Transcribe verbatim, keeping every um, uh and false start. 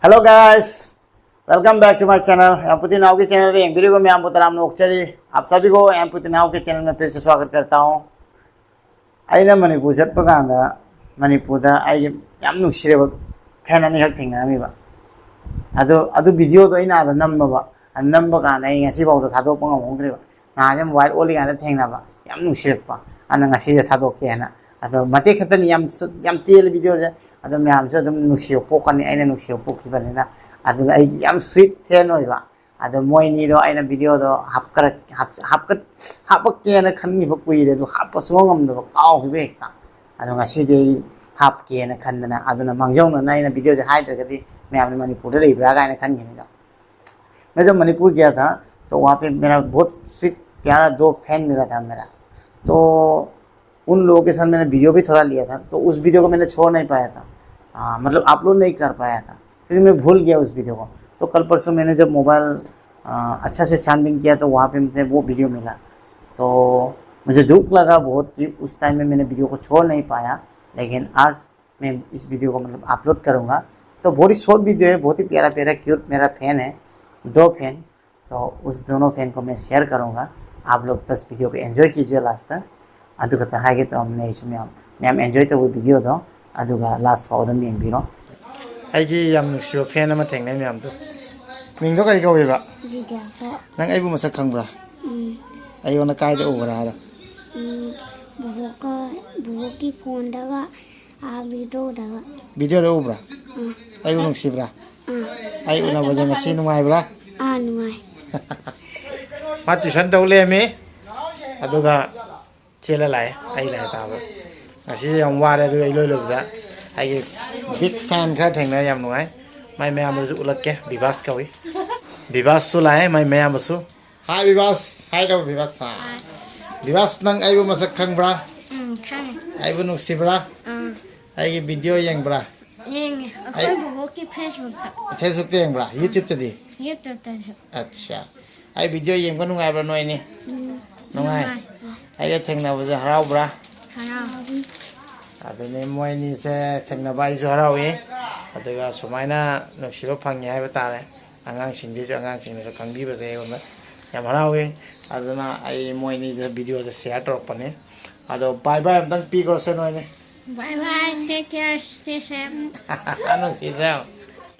Hello guys, welcome back to my channel. M पुतिनाव के channel पे यंग वीडियो में आपको तराम नोक चली। आप सभी को एम पुतिनाव के चैनल में फिर से स्वागत करता हूँ। ꯑꯩꯅ ꯃꯅꯤꯄꯨꯔ ꯆꯠꯄ ꯀꯥꯟꯗ ꯃꯅꯤꯄꯨꯔꯗ ꯑꯩꯒꯤ ꯌꯥꯝ ꯅꯨꯡꯁꯤꯔꯕ ꯐꯦꯟ ꯑꯅꯤꯈꯛ ꯊꯦꯡꯅꯔꯝꯃꯤꯕ꯫ ꯑꯗꯣ ꯑꯗꯨ ꯚꯤꯗꯤꯑꯣꯗꯣ ꯑꯩꯅ ꯑꯥꯗ ꯅꯝꯃꯕ꯫ ꯑꯗꯨ ꯅꯝꯕ ꯀꯥꯟꯗ ꯑꯩ ꯉꯁꯤꯐꯥꯎꯗ ꯊꯥꯗꯣꯛꯄ ꯉꯝꯍꯧꯗ꯭ꯔꯦꯕ꯫ ꯅꯍꯥꯟꯁꯦ ꯃꯣꯕꯥꯏꯜ ꯑꯣꯠꯂꯤꯀꯥꯟꯗ ꯊꯦꯡꯅꯕ, ꯌꯥꯝ ꯅꯨꯡꯁꯤꯔꯛꯄ꯫ ꯑꯗꯨꯅ ꯉꯁꯤꯁꯦ ꯊꯥꯗꯣꯛꯀꯦꯅ꯫ ꯑꯗꯣ ꯃꯇꯦꯛ ꯈꯛꯇꯅꯤ, ꯌꯥꯝ ꯌꯥꯝ ꯇꯦꯜꯂꯦ ꯚꯤꯗꯤꯑꯣꯁꯦ꯫ ꯑꯗꯣ ꯃꯌꯥꯝꯁꯨ ꯑꯗꯨꯝ ꯅꯨꯡꯁꯤꯕ ꯄꯣꯛꯀꯅꯤ, ꯑꯩꯅ ꯅꯨꯡꯁꯤꯕ ꯄꯣꯛꯈꯤꯕꯅꯤꯅ꯫ ꯑꯗꯨꯅ ꯑꯩꯒꯤ ꯌꯥꯝ ꯁ꯭ꯋꯤꯠ ꯐꯦꯟ ꯑꯣꯏꯕ꯫ ꯑꯗꯣ ꯃꯣꯏ ꯑꯅꯤꯗꯣ ꯑꯩꯅ ꯚꯤꯗꯤꯑꯣꯗꯣ ꯍꯥꯞꯀꯠ- ꯍꯥꯞ- ꯍꯥꯞꯀꯠ- ꯍꯥꯄꯛꯀꯦꯅ ꯈꯟꯈꯤꯕ ꯀꯨꯏꯔꯦ, ꯑꯗꯨ ꯍꯥꯞꯄ ꯁꯨꯡꯉꯝ ꯉꯝꯗꯕ, ꯀꯥꯎꯈꯤꯕ ꯍꯦꯛꯇ꯫ ꯑꯗꯣ ꯉꯁꯤꯗꯤ ꯑꯩ ꯍꯥꯞꯀꯦꯅ ꯈꯟꯗꯅ, ꯑꯗꯨꯅ ꯃꯥꯡꯖꯧꯅꯅ ꯑꯩꯅ ꯚꯤꯗꯤꯑꯣꯁꯦ ꯍꯥꯏꯗ꯭ꯔꯒꯗꯤ ꯃꯌꯥꯝꯅ ꯃꯅꯤꯄꯨꯔꯗ ꯂꯩꯕ꯭ꯔꯥ ꯀꯥꯏꯅ ꯈꯟꯈꯤꯅꯤꯗꯣ꯫ मैं जब मणिपुर गया था, तो वहाँ पे मेरा बहुत स्वीट प्यारा दो फैन मिला था मेरा। तो उन लोगों के साथ मैंने वीडियो भी थोड़ा लिया था, तो उस वीडियो को मैंने छोड़ नहीं पाया था। हाँ, मतलब अपलोड नहीं कर पाया था, फिर मैं भूल गया उस वीडियो को। तो कल परसों मैंने जब मोबाइल अच्छा से छानबीन किया, तो वहाँ पे मुझे वो वीडियो मिला। तो मुझे दुख लगा बहुत कि उस टाइम में मैंने वीडियो को छोड़ नहीं पाया। लेकिन आज मैं इस वीडियो को मतलब अपलोड करूँगा। तो बहुत ही शॉर्ट वीडियो है, बहुत ही प्यारा प्यारा क्यूट मेरा फैन है, दो फैन। तो उस दोनों फैन को मैं शेयर करूँगा। आप लोग बस वीडियो को एंजॉय कीजिए लास्ट तक। ꯑꯗꯨ ꯈꯛꯇ ꯍꯥꯏꯒꯦ ꯇꯧꯔꯝꯕꯅꯦ ꯑꯩꯁꯨ, ꯃꯌꯥꯝ ꯃꯌꯥꯝ ꯑꯦꯟꯖꯣꯏ ꯇꯧꯕ ꯚꯤꯗꯤꯑꯣꯗꯣ, ꯑꯗꯨꯒ ꯂꯥꯁ ꯐꯥꯎ ꯑꯗꯨꯝ ꯌꯦꯡꯕꯤꯔꯣ꯫ ꯑꯩꯒꯤ ꯌꯥꯝ ꯅꯨꯡꯁꯤꯕ ꯐꯦꯟ ꯑꯃ ꯊꯦꯡꯅꯩ ꯃꯌꯥꯝꯗꯣ꯫ ꯃꯤꯡꯗꯣ ꯀꯔꯤ ꯀꯧꯋꯦꯕ? ꯕꯤꯗ꯭ꯌꯥꯁꯨ꯫ ꯅꯪ ꯑꯩꯕꯨ ꯃꯁꯛ ꯈꯪꯕ꯭ꯔꯥ? ꯎꯝ꯫ ꯑꯩꯉꯣꯟꯗ ꯀꯥꯏꯗ ꯎꯕ꯭ꯔꯥ ꯍꯥꯏꯔꯣ? ꯎꯝ, ꯕꯣꯕꯣꯛꯀ, ꯕꯣꯕꯣꯛꯀꯤ ꯐꯣꯟꯗꯒ, ꯑꯥ, ꯚꯤꯗꯤꯑꯣꯗꯒ꯫ ꯚꯤꯗꯤꯑꯣꯗ ꯎꯕ꯭ꯔꯥ? ꯎꯝ꯫ ꯑꯩꯕꯨ ꯅꯨꯡꯁꯤꯕ꯭ꯔꯥ? ꯎꯝ꯫ ꯑꯩ ꯎꯅꯕꯁꯦ ꯉꯁꯤ ꯅꯨꯡꯉꯥꯏꯕ꯭ꯔꯥ? ꯑꯥ, ꯅꯨꯡꯉꯥꯏ꯫ ꯃꯥ ꯇ꯭ꯌꯨꯁꯟ ꯇꯧ ꯂꯩꯔꯝꯃꯤ, ꯑꯗꯨꯒ ꯆꯦꯜꯂ ꯂꯥꯛꯑꯦ ꯑꯩ ꯂꯥꯏꯔꯤꯛ ꯄꯥꯕ꯫ ꯉꯁꯤꯁꯦ ꯌꯥꯝ ꯋꯥꯔꯦ, ꯑꯗꯨꯒ ꯏꯂꯣꯏ ꯂꯣꯏꯕꯗ ꯑꯩꯒꯤ ꯕꯤꯛ ꯐꯦꯟ ꯈꯔ ꯊꯦꯡꯅꯔꯦ, ꯌꯥꯝ ꯅꯨꯡꯉꯥꯏ꯫ ꯃꯥꯏ ꯃꯌꯥꯝꯕꯁꯨ ꯎꯠꯂꯛꯀꯦ, ꯕꯤꯕꯥꯁ ꯀꯧꯏ꯫ ꯕꯤꯕꯥꯁꯁꯨ ꯂꯥꯛꯑꯦ, ꯃꯥꯏ ꯃꯌꯥꯝꯕꯁꯨ꯫ ꯍꯥꯏ ꯕꯤꯕꯥꯁ, ꯍꯥꯏ ꯇꯧ ꯕꯤꯕꯥꯁ꯫ ꯍꯥꯏ꯫ ꯕꯤꯕꯥꯁ, ꯅꯪ ꯑꯩꯕꯨ ꯃꯁꯛ ꯈꯪꯕ꯭ꯔꯥ? ꯎꯝ, ꯈꯪꯉꯦ꯫ ꯑꯩꯕꯨ ꯅꯨꯡꯁꯤꯕ꯭ꯔꯥ? ꯎꯝ꯫ ꯑꯩꯒꯤ ꯚꯤꯗꯤꯑꯣ ꯌꯦꯡꯕ꯭ꯔꯥ? ꯌꯦꯡꯉꯦ꯫ ꯑꯩ ꯑꯩꯈꯣꯏ ꯕꯣꯕꯣꯛꯀꯤ ꯐꯦꯁꯕꯨꯛꯇ꯫ ꯐꯦꯁꯕꯨꯛꯇ ꯌꯦꯡꯕ꯭ꯔꯥ? ꯌꯨꯇ꯭ꯌꯨꯕꯇꯗꯤ? ꯌꯨꯇ꯭ꯌꯨꯕꯇꯁꯨ꯫ ꯑꯠꯁꯥ꯫ ꯑꯩ ꯚꯤꯗꯤꯑꯣ ꯌꯦꯡꯕ ꯅꯨꯡꯉꯥꯏꯕ꯭ꯔꯥ ꯅꯣꯏꯅꯤ? ꯎꯝ꯫ ꯅꯨꯡꯉꯥꯏ? ꯅꯨꯡꯉꯥꯏ꯫ ꯑꯩꯒ ꯊꯦꯡꯅꯕꯁꯦ ꯍꯔꯥꯎꯕ꯭ꯔꯥ? ꯍꯔꯥꯎ꯫ ꯑꯗꯨꯅꯤ, ꯃꯣꯏꯅꯤꯁꯦ ꯊꯦꯡꯅꯕ ꯑꯩꯁꯨ ꯍꯔꯥꯎꯏ꯫ ꯑꯗꯨꯒ ꯁꯨꯃꯥꯏꯅ ꯅꯨꯡꯁꯤꯕ ꯐꯪꯉꯦ ꯍꯥꯏꯕ ꯇꯥꯔꯦ꯫ ꯑꯉꯥꯡꯁꯤꯡꯗꯩꯁꯨ, ꯑꯉꯥꯡꯁꯤꯡꯅꯁꯨ ꯈꯪꯕꯤꯕꯁꯦ ꯑꯩꯉꯣꯟꯗ ꯌꯥꯝ ꯍꯔꯥꯎꯋꯤ꯫ ꯑꯗꯨꯅ ꯑꯩ ꯃꯣꯏ ꯑꯅꯤꯗ video ꯁꯦ share ꯇꯧꯔꯛꯄꯅꯤ꯫ ꯑꯗꯣ bye bye ꯑꯝꯇꯪ ꯄꯤꯈ꯭ꯔꯣꯁꯦ ꯅꯣꯏꯅꯤ꯫ Bye bye, take care, stay safe. ꯅꯨꯡꯁꯤꯗ꯭ꯔꯥ?